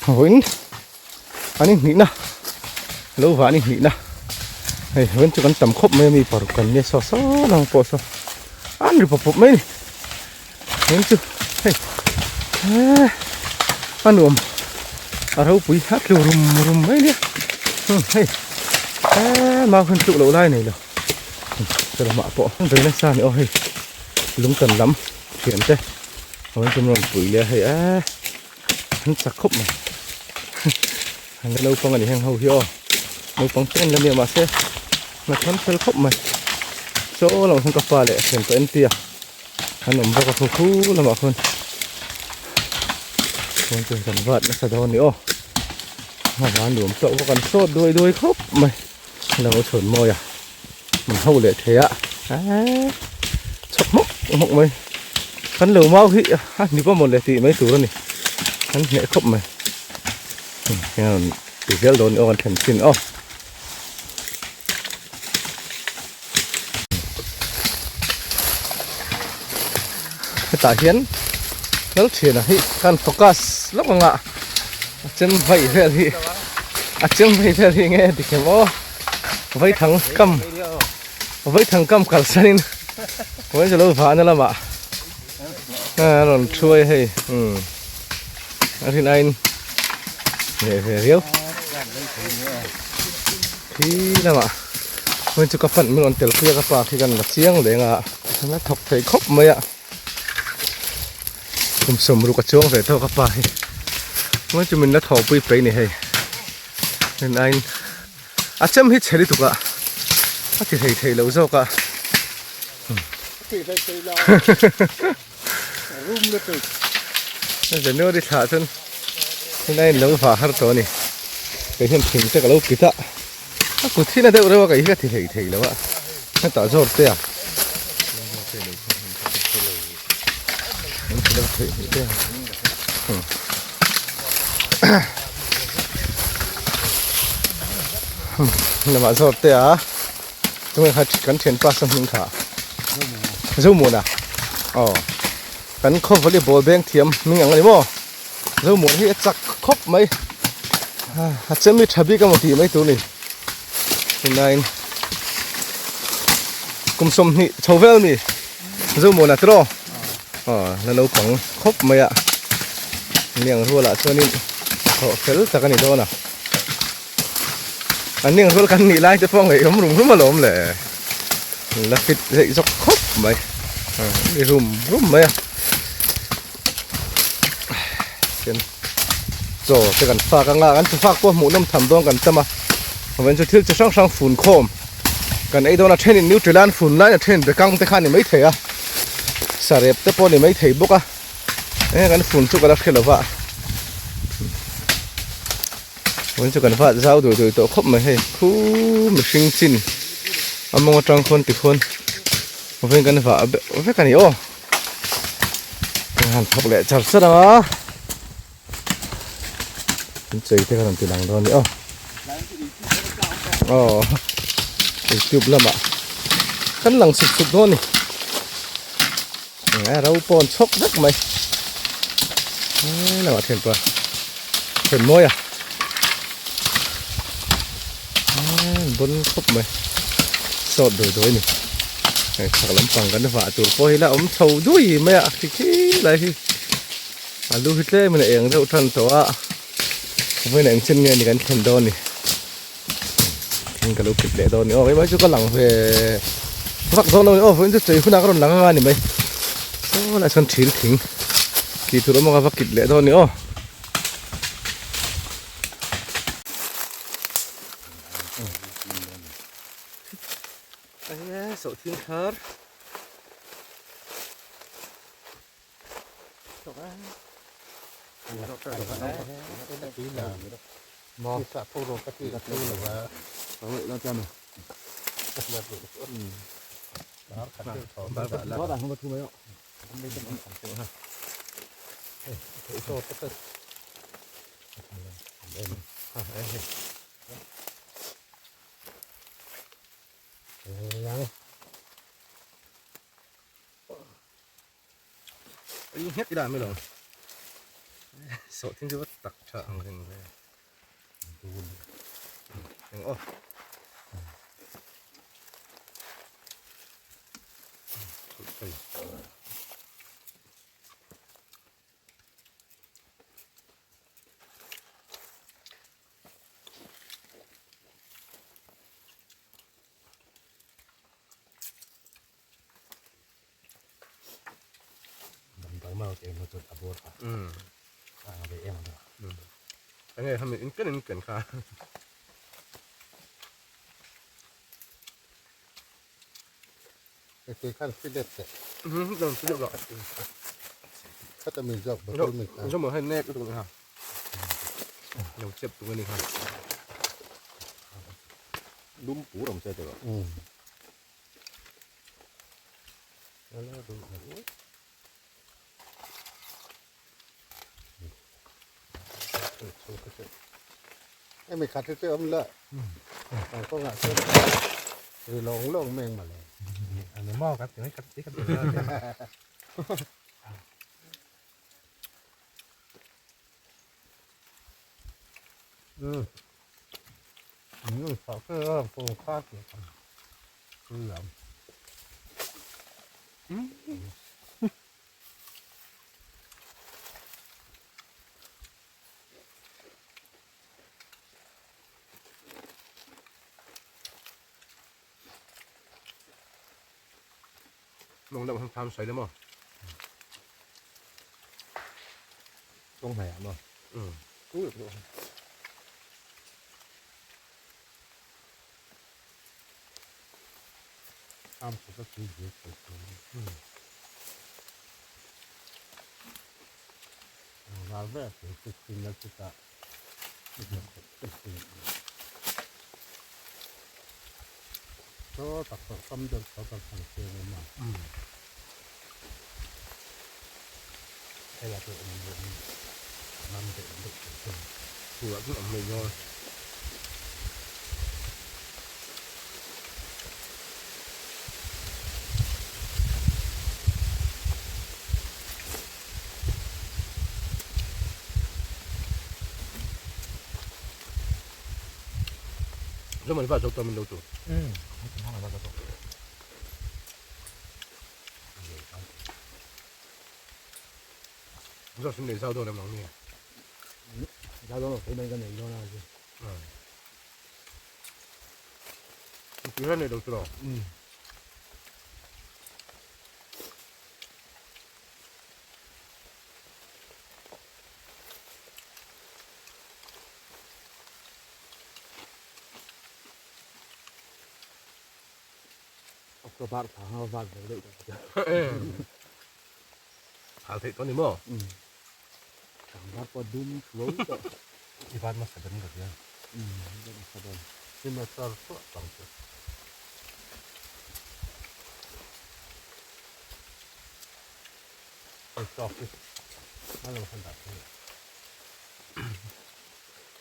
Vawiin an inhnihna lo vah an inhnihna hei vawiin chu kan tam khawp mai a mi paruk kan nia saw saw lang pawh saw an ri pawp pawp mai a ni vawiin chu hei eee a nuam a ropui a tlu rum rum mai nia hei eee mau hian tluk loh lai a nei lo chulama pawh vei nasa a ni aw hei lungtan lam thian te vawiin chu min rawn pui leh a hei eee. An chak khawp mai an la naupang a ni heng ho hi aw naupang te an la nia mahse hnathawm fel khawp mai chaw lamah khan ka pa leh thian tawh entia an awm bawk a khu khu lamah khawn chuan chu kan vat nasa dawn a ni aw a van nuam tawh bawk an sawt duai duai khawp mai a lo chhawn mawi a min ho leh thei a eee chhawk hmawk hmawk mai kan lo mau hi a hnip a mawle tih mai tur a ni an hneh khawp mai heng a rawn ti zel dawn ni aw kan thlen chin aw hetah hian lalthiana hi kan focus lawk ang a a chem vai vel hi a chem vai vel hi nge dik em aw Vaithang kam Vaithang kam kalsanin Vawi chu lo vahna lamah a rawn thuai hei umm a rin aiin leh ve riau khi lamah vawi chu ka pan min rawn tel pui a ka pa khi kan la chiang leng a la thawk thei khawp mai a kum sawmruk a chuang ve tawk a pa hi vawi chu min la thawhpui peih a ni hei rin aiin. A chem hi chhe lutuk a, a ti hlei thei lo zawk a. Ti hlei thei lo. Rum lutuk. January thlah chuan tunah in lo vah har tawh a ni. Kei hian thing te ka lo kit a, a kut hi na deuh reuh a kei hi ka ti hlei thei lo a, hetah zawr te a. Lamah zawr te a tunge kha kan thianpa saw hming kha Zomuna aw kan khaw volleyball beng thiam hming ang a ni maw Zomuna hi a chak khawp mai a chem hi tha bik emaw tih mai tur a ni tunlaiin kum sawmhnih chho vel a ni Zomuna tiraw aw la naupang khawp mai a niang rualah chuanin thawh fel tak a ni dawn a an niang rual kan nih lai te pawh ngaihawm rum rum alawm le la fit zeih zawk khawp mai ni rum rum mai a chuan chaw te kan fak anga kan chaw fak pawh hmuh nawm tham dawn kan tam a chuan chu thil chi hrang hrang fun khawm Kan ei dawn a thenin Nutella an fun lai a then bekang te kha a ni maithei a sarep te pawh a ni maithei bawk a eng kan fun chu ka la hre lo va tun chu kan vat zau dui dui tawh khawp mai hei khu mihring chin a mawng atang khawn ti khawn vawiin kan vah vek a ni aw kan han thawk leh char char ang a. An chei te kha rawn ti lang dawn a ni aw aw youtube lamah kan lang chuk chuk dawn a ni eng a ro pawh an chhawk vek mai he lamah thianpa thian mawi a an bawn khawp mai sawt dawi dawi a ni hei chhak lampang kan vah tur pawh hi la awm chho dui mai a khi khi lai hi. A lu hi tlem in a eng deuh tan tawh a vawiin eng chin nge ni kan thlen dawn ni thing ka lo kip leh dawn ni aw keimah chu ka lang ve vak dawn lo ni aw vawiin chu chei hunah ka rawn lang anga ni mai saw lai sawn thil thing tih tur awm ang a va kip leh dawn ni aw. Sawhthing thar. Ai nghet ila mai lo. Sawhthing chu va tak tha ang reng ve. Eng aw. Enge hemi in ken in ken kha. Tui khan filet te. Khata mi zawk bottle mi kha. Zo mo hei nek lutuk ha. Lo chep tung ani kha. Lum pur awm se te rawh. Um. Em khat chu awm la. Ang ko nga chu. Ri long long meng ma le. Ani mo kat kat kat kat. Ừ. Ừ, sợ cái con khác vậy. Cứ làm. Mong động tham sấy lắm không? Không phải mà. Ừ. Cứ được rồi. Tham của các thứ gì của tôi. Vào về thì cái tin là chúng ta cho tập tâm được cho tập thành tiền mà. Hay là tụi mình năm để được Vừa cũng ẩm mình thôi. Rồi mình vào cho tôi mình đâu chủ. Ừ, nó là bao nhiêu? Rồi xin để sau tôi làm nóng nè. 而家嗰度幾蚊斤嚟咗啦，嗯。點解你度做？嗯。個八頭個八頭嚟嘅。行鐵嗰點啊？嗯。行八個鐘左右。一般嘛，十分钟左右。嗯，十分。现在到了多少？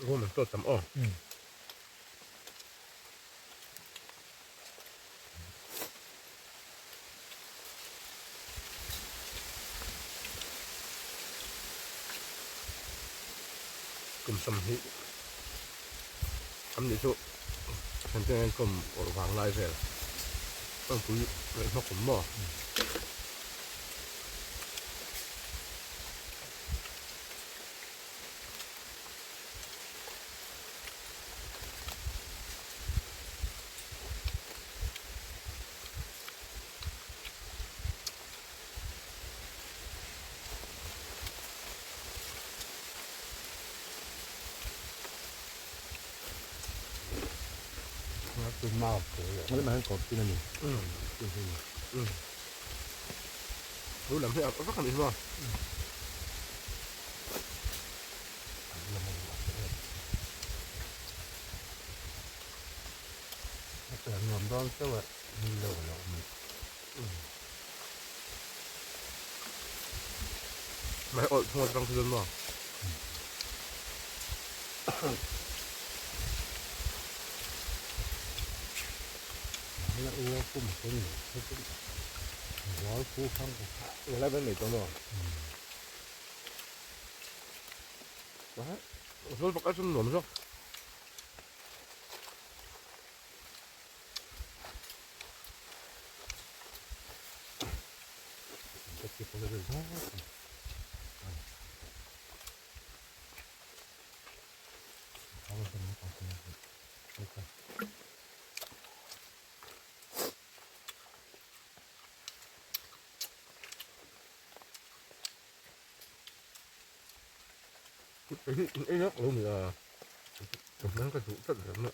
我们做什么？嗯。Kum sam hi am ni chu kan ten kum or wang lai vel ang pui rei hmak kum maw. 我哋咪喺嗰邊啊？嗯嗯，好淋起啊！我翻嚟先喎。咪我同我裝佢嘛。我来本美多喏。Zawl bawk ai chuan nuam zawk. Ei lak lo ni a, ka hmang ka duh tlat reng a.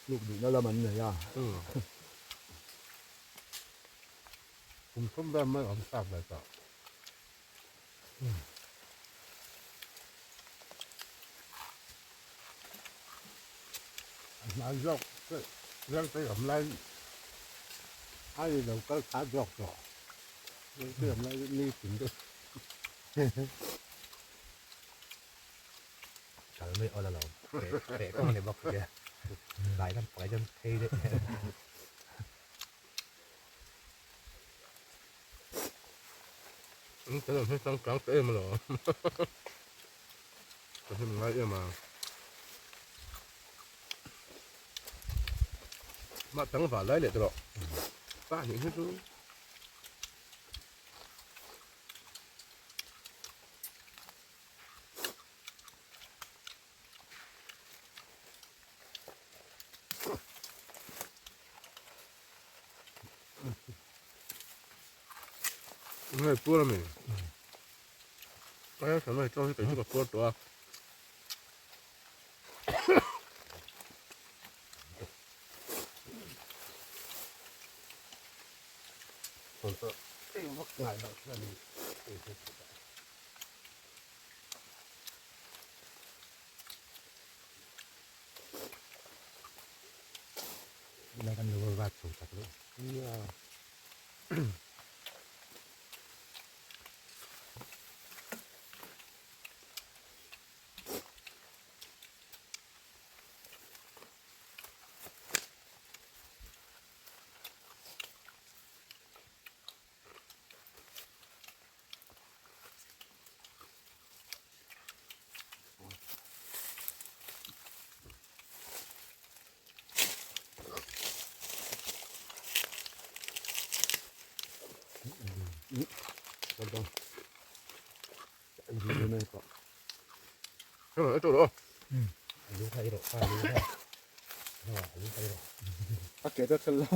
Luk duhna lam an nei a. Kum thum vel mai awm chak ve tawh. A hnai zawk reng te awm lai a ni lo kal kha zawk tawh. Reng te awm lai ni tin deuh. Kal mai awl alawm. Feh kawng a ni bawk sia. Tlai lam pakhat hian phei daih. An kan awm hi changkang ta em alawm. Ka hlim ngai em a. Mah tlangval lai leh tawh. Pa hnih hi chu Ngai puar a mi. Ai a mai tawng hi kei chu ka puar tawh a. Lai kan lo vat chho tak lo. A ke ta thal la.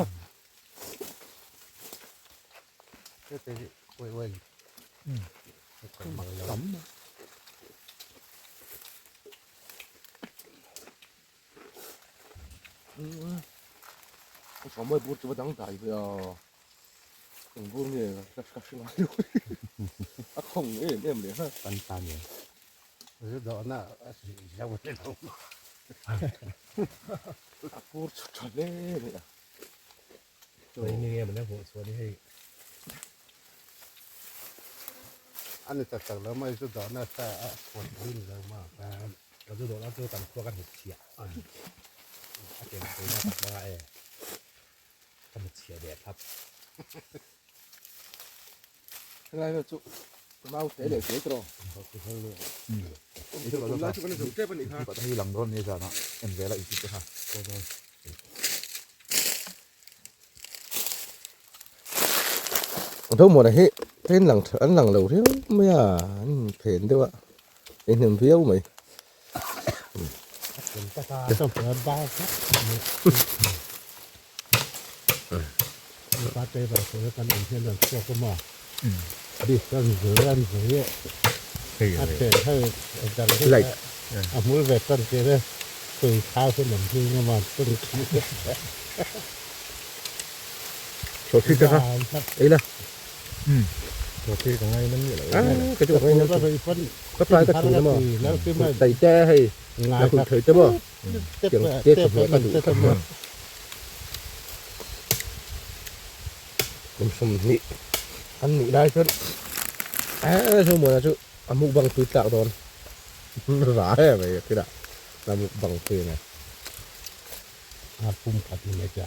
Ka mawi bur chu va dang dai ve a, eng bur nge ka ka hre ngai lo a khawng em em leh ha. Kan ta nen. A bur chu tha hle mai a. Chuan ni nge mawle hmuh chuan hei. Ani tak tak lo mai chu dawhna sa a kawt din lo ma Ka zu dawhna chu kan khua kan hmu chhiah a ken pui na tak hmanga e ka hmu chhiah ve thlap. Helai vel chu mau te leh te tawh. Tunlai chu kan zo tep anih kha. Hei lang dawn ni zan ah en vel a inti te kha. Tho muana hi train lang an lang lo riau mai a an phen deuh a ei hnem viau mai. Light. Sawhthing te kha ei la. Sawhthing ka ngai na miah lo. Ka chu ka ngai na ka pai ka thu na maw. Tai te hei la hun thei te maw. Tiang te chawhmeh ka duh tlat maw. Kum 20 an nih lai chuan eh Zomuana chu a mukbang tui tlak dawn ra em mai a kinah a mukbang tui ania. A pum khat ni mai cha.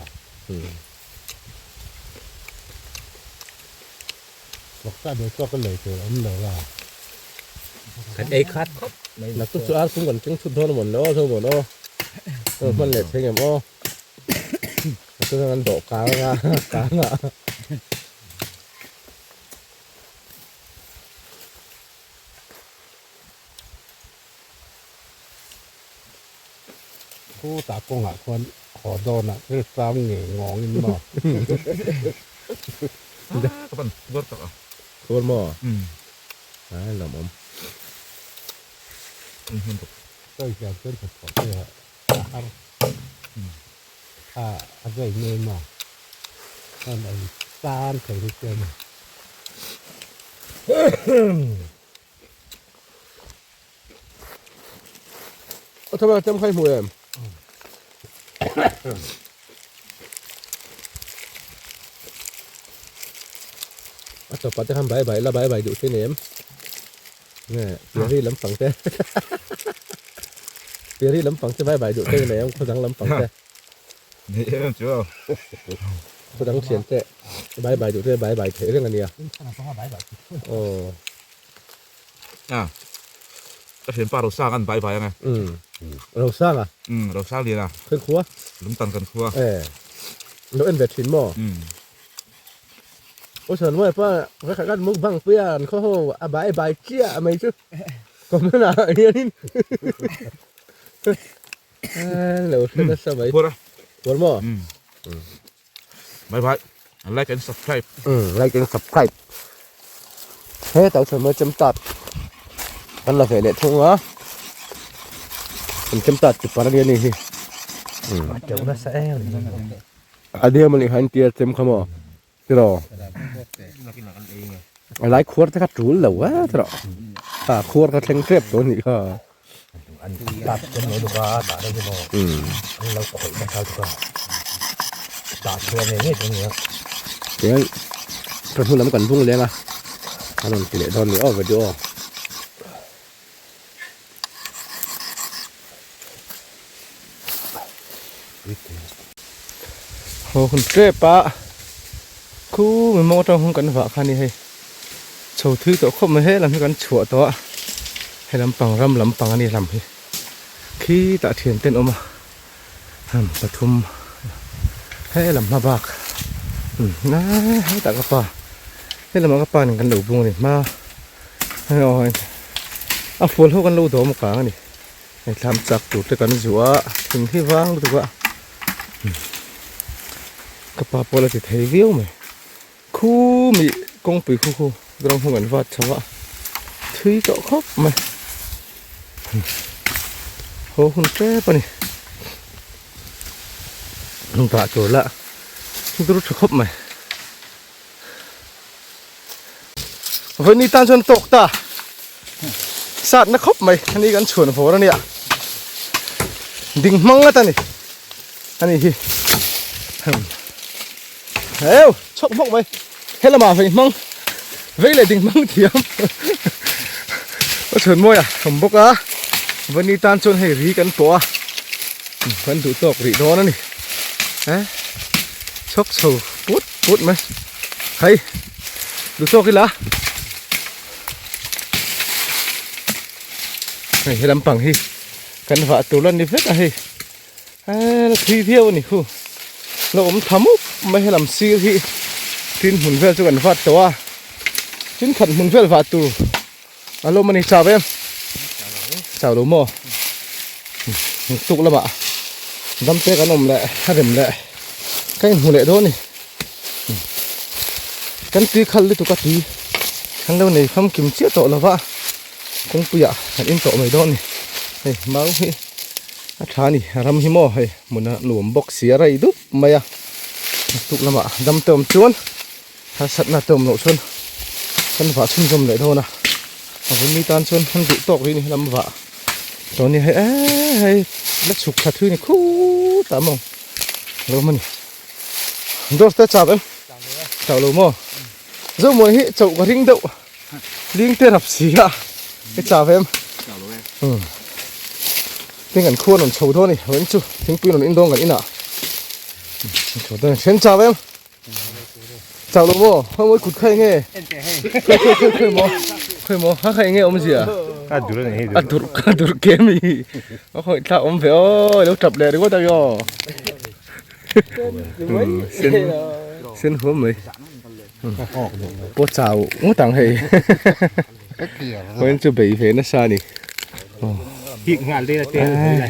Vawksa deuh chuak ka lei tur awm lo la. Kan ei khat khawp mai. Naktuk chu ar pum kan keng thut dawn a mawn le aw Zomuan aw. Hman leh thei ngem aw. Naktuk chuan kan dawh kang anga kang ah. Khu tah kawngah khuan haw dawnah thil hrang nge ngawngin maw? Ka pan tuar tak a. Tuar maw? Ai lawm awm. Sawi hian chuan tha thawh te a har a a zai ngei maw? Chuan a intan thei hi chuan. A thama chem khai hmu em? A chawpa te khan bai bai la bai bai duh thin em? Nge piari lampang te piari lampang te bai bai duh thin em khawdang lampang te. Ni em chu. Khawdang thian te bai bai duh te bai bai theih reng ania. Aw. A, ka thianpa Rosang an bai bai ang e. Umm, Rosang a? Umm, Rosang lian a. Khawi khua? Lungtan kan khua. E, lo en ve thin maw? Umm. Aw chuan maw pa, ka khat khat mukbang pui a an khaw ho a bai bai chiah mai chu comment ah hianin lo hre nasa mai. Phuar a. Phuar maw? Umm. Bye bye. Like and subscribe. Like and subscribe. He tau chuan mawi chem tat kan la ve leh thung a. Kan chem tat chu par ania ni hi. Teuh nasa em. A diam ani khan tia chem kha maw. Tiraw. A lai khuar te kha tul lo a tiraw. A khuar kha thleng tep tawh anih kha. An tap chem lo duka tah deuh hi maw. An lo khawih nasa duka. Tah chhuah ngei ngei tur ania. Tichuan ka hnu lam kan bung leng a a rawn ti leh dawn ni aw video. Haw hun tep a khu mi mawng atang hun kan vah kha ni hei chho thui tawh khawp mai he lam hi kan chhuah tawh a he lampang ram lampang a ni lam hi khi tah thian ten awm a hum pathum he lam hma bak hetah ka pa he lamah ka pa nen kan lo bung a ni hma a fual ho kan lo dawm kang a ni. Hei thlam chak tur te kan zuah a thing hi vang lutuk a ka pa pawh la ti thei viau mai khu mi kawngpui khu khu rawng hung an vat chho a thui tawh khawp mai haw hun tep a ni dah tur lah dur tha khawp mai Vawiin tan chuan tawk ta sat na khawp mai ani kan chhuan vawr ania ding hmang ngat ani ani hi heu chhawk hmawk mai helamah vei hmang vei leh ding hmang thiam a chhuan mawi a awm bawk a vawiin tan chuan hei ri kan pawh a kan duh tawk rih dawn ani eh chhawk chho put put mai. Hei duh tawk ila hei he lampang hi kan vah tur la ni vek a hei la thui viau a ni khu la awm tha mup mai helam sir hi tin hmun vel chu kan vat tawh a tin khat hmun vel vah tur a lawm a ni chau em chau lo maw tuk lamah dam te kan awm leh a rem leh ka inhmu leh dawn a ni. Kan tui khal lutuk a tui kan lo nei famkim chiah tawh lova kawngpuiah kan in tawh mai dawn a ni hei mau hi a tha a ni a ram hi maw hei hmun a nuam bawk si a rei dup mai a. Naktuk lamah dam te awm chuan harsatna te awm loh chuan kan vah chhunzawm leh dawn a. A vun mi tan chuan an duh tawk rih ni lam vah tawh ni hei eee hei la chhuk thla thui ni khutah maw lo awm a ni. Doors te chak em? Chak lo maw? Zomuan hi chauh ka ring deuh ling te rap si a i chak em? Umm tin kan khua rawn chho dawn a ni vawiin chu thingpui rawn in dawn kan inah chho dawn a ni then chak em? Chak lo maw? Hei mawi kut kha enge? Khawi khawi khawi khawi maw? Khawi maw? Ha kha enge awmzia? A dur a ni hei A dur a dur ke mi a khawi thlak awm ve aw lo tap leh ringawt ang aw. Sen sen huam mai pawh chau ngawt ang hei vawiin chu bei ve nasa a ni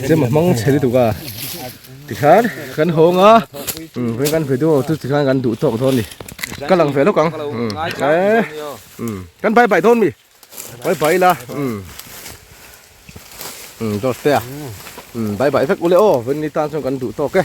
chem a hmang chhe lutuk a tikhan kan hawng a vawiin kan video chu tikhan kan duh tawk dawn a ni ka lang ve lawk ang kan bye bye dawn mi. Bye bye la umm umm dawt te a umm bye bye vek ule aw vawiin ni tan chuan kan duh tawk e.